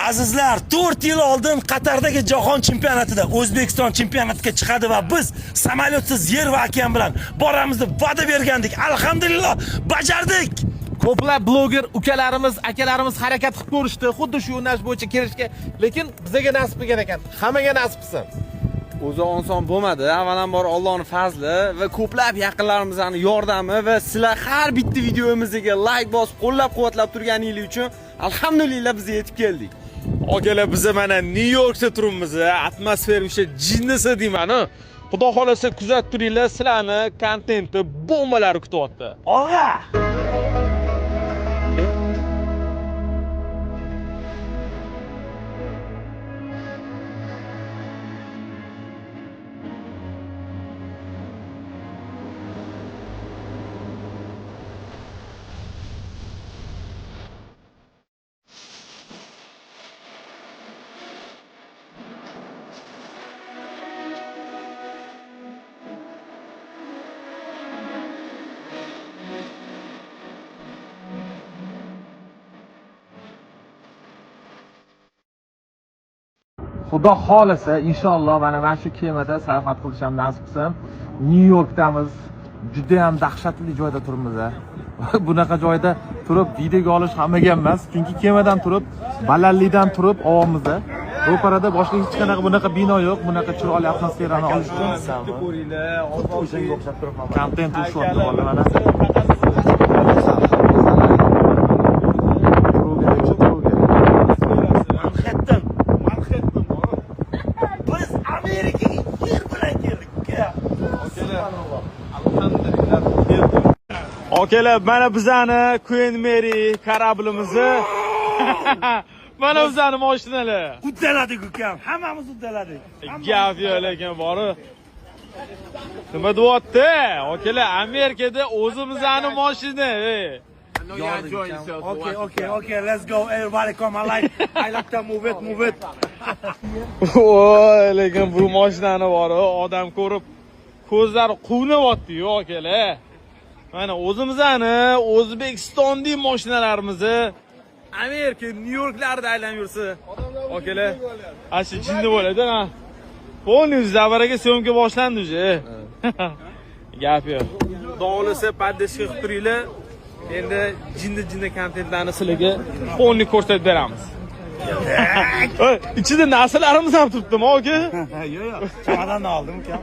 Azizlar, 4 yil oldin Qatardagi jahon chempionatida O'zbekiston chempionatga chiqadi va biz samolyotsiz yer va okean bilan boramiz deb va'da bergandik. Alhamdulillah, bajardik. Ko'plab bloger ukalarimiz, akalarimiz harakat qilib ko'rishdi, xuddi shu yo'nalish bo'yicha kelishga, lekin bizaga nasib qilgan ekan. Hammaga nasib qilsin. O'zi oson bo'lmadi. Avvalambor Allohning fazli va ko'plab yaqinlarimizning yordami va sizlar har bitta videomizga like bosib, qo'llab-quvvatlab turganingiz uchun alhamdulillah biz yetib keldik. Akalar, biza mana Nyu Yorkda turibmiz. Atmosfera o'sha jinnisi deyman. Xudo xolasa kuzatib turinglar, sizlarni kontenti bombalari kutyapti. Olg'a! Xudo xolasa, inshaalloh mana shu kemada sayohat qilish ham nasib qilsin. Nyu Yorkdamiz. Juda ham dahshatli joyda turibmiz. A. Bunaqa joyda turib videoga olish hammaga emas, chunki kemadan turib, balandlikdan turib ovomiz. Ro'parada boshqa hech qanaqa bunaqa bino yo'q, bunaqa chiroyli atmosferani olish uchun O'shanga o'xshab turibman. Kontent urishyapti bolalar mana. Manhattan. Manhattan. Biz Amerikaga yer bilan keldik, uka. Akalar, mana bizani Queen Mary kораблimizni. Mana bizani mashinalar. Uddaladik, ukam. Hammamiz uddaladik. Gap yo'q, lekin bori. Nima deyapti? Akalar, Amerikada o'zimizni mashina. Ey. Okay, let's go. Everybody come. I like to move it, move it. Voy, lekin bu mashinani bori odam ko'rib ko'zlari quvnayapti-yu, akalar. Mana o'zimizni O'zbekistondagi mashinalarimizni Amerika, Nyu Yorklarda aylanib yursa, akalar, ana shu jinni bo'ladi, ha. Полный zabaraga съёмка boshlandi уже. Gap yo'q. Xudo xohlasa поддержка qilib turinglar. Endi jinni jinni kontentlarni sizlarga полный ko'rsatib beramiz. Oy, ichida narsalarimiz ham turibdimi, aka? Yo'q, yo'q. Chamadonni oldim, ukam.